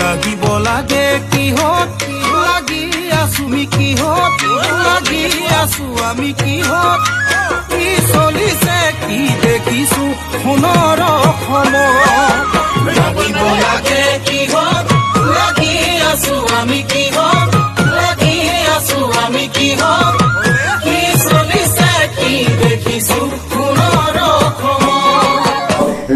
লাগিব লাগে কিহত লাগি আছো আমি কিহত লাগি আছো আমি কিহত কি চলিছে কি দেখিছো সোণৰ অসমত লাগিব লাগে কিহত লাগি আছো আমি কিহত লাগি আছো আমি কিহত কি চলিছে কি দেখিছো সোণৰ অসমত।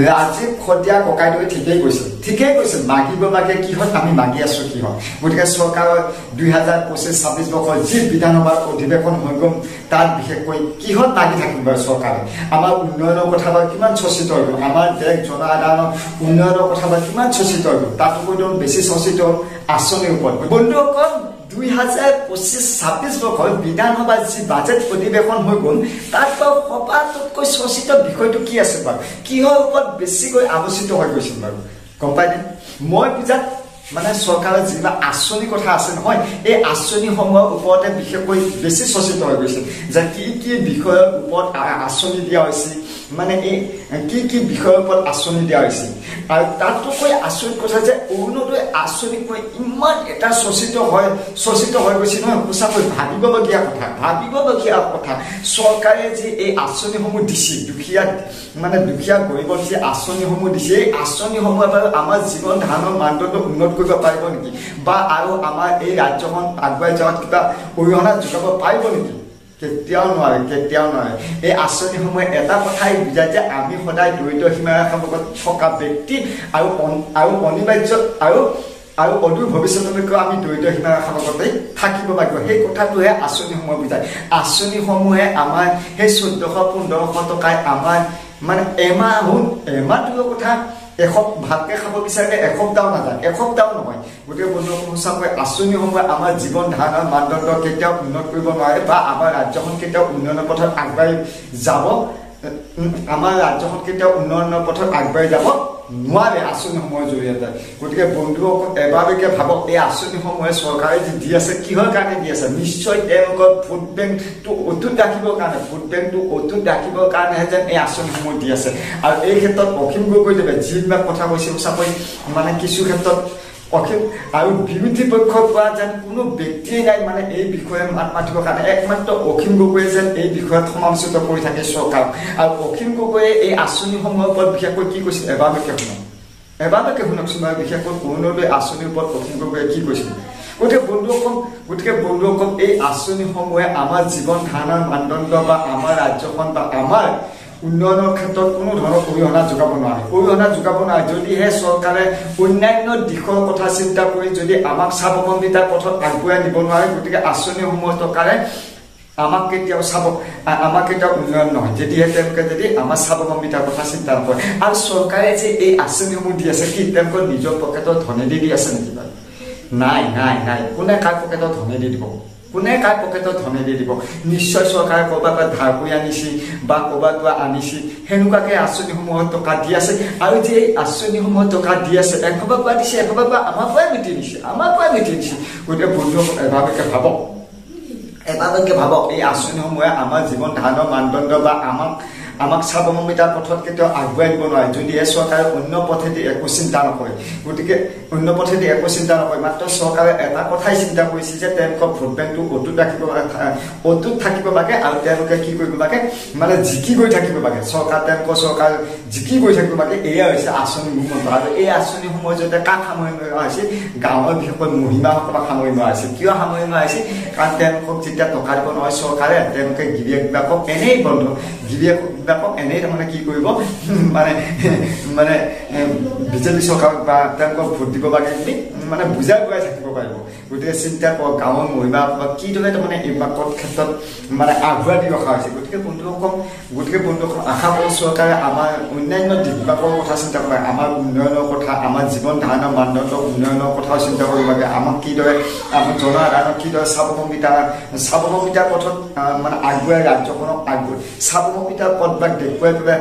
ৰাজীৱ শদিয়া ককাইদেৱে ঠিকেই কৈছিল, ঠিকেই কৈছিল, মাগিব লাগে কিহত, আমি মাগি আছো কিহত। গতিকে চৰকাৰৰ 2025-26 বৰ্ষৰ যি বিধানসভাৰ অধিৱেশন হৈ গ'ল তাত বিশেষকৈ কিহত মাগি থাকিব বাৰু চৰকাৰে? আমাৰ উন্নয়নৰ কথা বাৰু কিমান চৰ্চিত হৈ গ'ল, আমাৰ দেশ জনসাধাৰণৰ উন্নয়নৰ কথা বাৰু কিমান চৰ্চিত হৈ গ'ল, তাতোকৈ দেখোন বেছি চৰ্চিত হ'ল আঁচনিৰ ওপৰত। বন্ধুসকল, 2025-26 বৰ্ষৰ বিধানসভাৰ যি বাজেট অধিৱেশন হৈ গ'ল তাত বাৰু সবাতোতকৈ চৰ্চিত বিষয়টো কি আছিল বাৰু, কিহৰ ওপৰত বেছিকৈ আলোচিত হৈ গৈছিল বাৰু গম পাইনে? মই বুজাত মানে চৰকাৰৰ যিবিলাক আঁচনিৰ কথা আছে নহয়, এই আঁচনিসমূহৰ ওপৰতে বিশেষকৈ বেছি চৰ্চিত হৈ গৈছিল যে কি কি বিষয়ৰ ওপৰত আঁচনি দিয়া হৈছিল, মানে এই কি কি বিষয়ৰ ওপৰত আঁচনি দিয়া হৈছিল। আৰু তাতোকৈ আচৰিত কথা যে অৰুণোদয় আঁচনিক লৈ ইমান এটা চৰ্চিত হৈ গৈছিল নহয়, সঁচাকৈ ভাবিবলগীয়া কথা, ভাবিবলগীয়া কথা। চৰকাৰে যে এই আঁচনিসমূহ দিছিল, দুখীয়া মানে দুখীয়া গৰীবৰ যি আঁচনিসমূহ দিছে, এই আঁচনিসমূহে বাৰু আমাৰ জীৱন ধাৰণৰ মানদণ্ড উন্নত কৰিব পাৰিব নেকি, বা আৰু আমাৰ এই ৰাজ্যখন আগুৱাই যোৱাত কিবা অৰিহণা যোগাব পাৰিব নেকি? কেতিয়াও নোৱাৰে, কেতিয়াও নোৱাৰে। এই আঁচনিসমূহে এটা কথাই বুজায় যে আমি সদায় দৰিদ্ৰ সীমাৰেখাৰ লগত থকা ব্যক্তি আৰু আৰু অনিবাৰ্য আৰু আৰু অদূৰ ভৱিষ্যতলৈকেও আমি দৰিদ্ৰ সীমাৰেখাৰ লগতেই থাকিব লাগিব। সেই কথাটোহে আঁচনিসমূহে বুজায়। আঁচনিসমূহে আমাৰ সেই 1400-1500 টকাই আমাৰ মানে এমাহ হ'ল, এমাহটোৰ কথা ভালকে খাব বিচাৰিলে এসপ্তাহও নাযায়, এসপ্তাহও নহয়। গতিকে বন্ধুসকল, সঁচাকৈ আঁচনিসমূহে আমাৰ জীৱন ধাৰণৰ মানদণ্ড কেতিয়াও উন্নত কৰিব নোৱাৰে বা আমাৰ ৰাজ্যখন কেতিয়াও উন্নয়নৰ পথত আগবাঢ়ি যাব, আমাৰ ৰাজ্যখন কেতিয়াও উন্নয়নৰ পথত আগবাঢ়ি যাব নোৱাৰে আঁচনিসমূহৰ জৰিয়তে। গতিকে বন্ধুসকল, এবাৰলৈকে ভাবক, এই আঁচনিসমূহে চৰকাৰে যি দি আছে কিহৰ কাৰণে দি আছে? নিশ্চয় তেওঁলোকৰ ভোট বেংকটো অটুট ৰাখিবৰ কাৰণে, ভোট বেংকটো অটুট ৰাখিবৰ কাৰণেহে যেন এই আঁচনিসমূহ দি আছে। আৰু এই ক্ষেত্ৰত অসীম গগৈদেৱে যিবিলাক কথা কৈছে সঁচাকৈ মানে কিছু ক্ষেত্ৰত অসীম আৰু বিৰোধী পক্ষৰ পৰা যেন কোনো ব্যক্তিয়ে নাই মানে এই বিষয়ে মাত মাতিবৰ কাৰণে, একমাত্ৰ অসীম গগৈয়ে যেন এই বিষয়ত সমালোচিত কৰি থাকে চৰকাৰক। আৰু অসীম গগৈয়ে এই আঁচনিসমূহৰ ওপৰত বিশেষকৈ কি কৈছিল এবাৰলৈকে শুনক, এবাৰলৈকে শুনকচোন বাৰু, বিশেষকৈ অৰুণোদয় আঁচনিৰ ওপৰত অসীম গগৈয়ে কি কৈছিল। গতিকে বন্ধুসকল, এই আঁচনিসমূহে আমাৰ জীৱন ধাৰণৰ মানদণ্ড বা আমাৰ ৰাজ্যখন বা আমাৰ উন্নয়নৰ ক্ষেত্ৰত কোনো ধৰণৰ অৰিহণা যোগাব নোৱাৰে, অৰিহণা যোগাব নোৱাৰে। যদিহে চৰকাৰে অন্যান্য দিশৰ কথা চিন্তা কৰি যদি আমাক স্বাৱলম্বিতাৰ পথত আগবঢ়াই নিব নোৱাৰে, গতিকে আঁচনিসমূহৰ টকাৰে আমাক কেতিয়াও উন্নয়ন নহয়, যদিহে তেওঁলোকে যদি আমাৰ স্বাৱলম্বিতাৰ কথা চিন্তা নকৰে। আৰু চৰকাৰে যে এই আঁচনিসমূহ দি আছে, কি তেওঁলোকৰ নিজৰ পকেটৰ ধনেদি দি আছে নেকি বাৰু? নাই নাই নাই, কোনে কাৰ পকেটৰ ধনেদি দিব? কোনে কাৰ পকেটত ধনেদি দিব? নিশ্চয় চৰকাৰে ক'ৰবাৰ পৰা ধাৰ কৰি আনিছিল বা ক'ৰবাৰ পৰা আনিছিল, সেনেকুৱাকৈ আঁচনিসমূহত টকা দি আছে। আৰু যে এই আঁচনিসমূহত টকা দি আছে, এসোপাৰ পৰা দিছে, এসোপাৰ পৰা আমাৰ পৰাই লুটি দিছে, আমাৰ পৰাই লুটি দিছে। গতিকে বন্ধুসকল, এবাৰলৈকে ভাবক, এবাৰলৈকে ভাবক, এই আঁচনিসমূহে আমাৰ জীৱন ধাৰণৰ মানদণ্ড বা আমাক স্বাৱলম্বিতাৰ পথত কেতিয়াও আগুৱাই নিব নোৱাৰে, যদিহে চৰকাৰে অন্য পথেদি একো চিন্তা নকৰে। গতিকে অন্য পথেদি একো চিন্তা নকৰে, মাত্ৰ চৰকাৰে এটা কথাই চিন্তা কৰিছে যে তেওঁলোকৰ ভোট বেংকটো অটুট ৰাখিব, অটুট থাকিব লাগে আৰু তেওঁলোকে কি কৰিব লাগে, মানে জিকি গৈ থাকিব লাগে, চৰকাৰ তেওঁলোকৰ চৰকাৰ জিকি গৈ থাকিব লাগে। এয়া হৈছে আঁচনি মূলমন্ত্ৰ। আৰু এই আঁচনিসমূহৰ জৰিয়তে কাক সামৰি লোৱা হৈছিল? গাঁৱৰ বিশেষকৈ মহিলাসকলক সামৰি লোৱা হৈছিল। কিয় সামৰি লোৱা হৈছিল? কাৰণ তেওঁলোকক যেতিয়া টকা দিব নহয় চৰকাৰে, তেওঁলোকে গিৰিয়েকবিলাকক এনেই বন্ধ, গিৰিয়েকবিলাকক এনেই তাৰমানে কি কৰিব, মানে মানে বিজেপি চৰকাৰক বা তেওঁলোকক ভোট দিব লাগে বুলি মানে বুজাই বুজাই থাকিব পাৰিব। গতিকে চিন্তা কৰক, গাঁৱৰ মহিলাসকলক কিদৰে তাৰমানে এইবিলাকৰ ক্ষেত্ৰত মানে আগুৱাই দি ৰখা হৈছে। গতিকে বন্ধুসকল, আশা কৰোঁ চৰকাৰে আমাৰ অন্যান্য দিশবিলাকৰ কথা চিন্তা কৰে, আমাৰ উন্নয়নৰ কথা, আমাৰ জীৱন ধাৰণৰ মানদণ্ড উন্নয়নৰ কথাও চিন্তা কৰিব লাগে। আমাক কিদৰে, আমাৰ জনসাধাৰণক কিদৰে স্বাৱলম্বিতাৰ পথত মানে আগুৱাই ৰাজ্যখনক আগুৱাই স্বাৱলম্বিতাৰ পথবিলাক দেখুৱাই পেলাই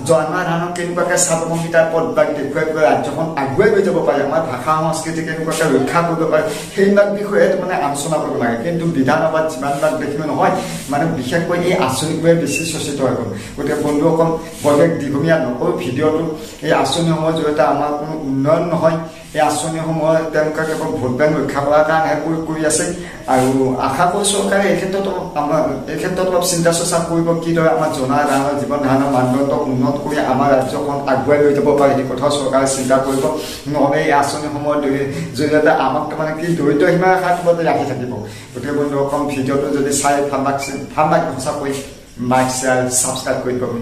জনসাধাৰণক কেনেকুৱাকৈ স্বাৱলম্বিতাৰ পথবিলাক দেখুৱাই পেলাই ৰাজ্যখন আগুৱাই লৈ যাব পাৰে, আমাৰ ভাষা সংস্কৃতি কেনেকুৱাকৈ ৰক্ষা কৰিব পাৰে, সেইবিলাক বিষয়ে মানে আলোচনা কৰিব লাগে। কিন্তু বিধানসভাত যিমানবিলাক দেখিব নহয়, মানে বিশেষকৈ এই আঁচনিবোৰে বেছি চৰ্চিত হৈ গ'ল। গতিকে বন্ধুসকল, বৰবেগ দীঘলীয়া নকৰোঁ ভিডিঅ'টো। এই আঁচনিসমূহৰ জৰিয়তে আমাৰ কোনো উন্নয়ন নহয়, এই আঁচনিসমূহ তেওঁলোকে কেৱল ভোট বেংক ৰক্ষা কৰাৰ কাৰণেহে প্ৰয়োগ কৰি আছে। আৰু আশা কৰোঁ চৰকাৰে এই ক্ষেত্ৰত অলপ চিন্তা চৰ্চা কৰিব, কিদৰে আমাৰ জনসাধাৰণৰ জীৱন ধাৰণৰ মানদণ্ড উন্নত কৰি আমাৰ ৰাজ্যখন আগুৱাই লৈ যাব পাৰে সেই কথাও চৰকাৰে চিন্তা কৰিব। নহ'লে এই আঁচনিসমূহৰ জৰিয়তে আমাক মানে কি দৰিদ্ৰ সীমাৰ ৰেখাৰ ৰাখি থাকিব। গতিকে বন্ধুসকল, ভিডিঅ'টো যদি চাই ভাল লাগছে, ভাল লাগে সঁচাকৈ লাইক, শ্বেয়াৰ, ছাবস্ক্ৰাইব কৰি দিব।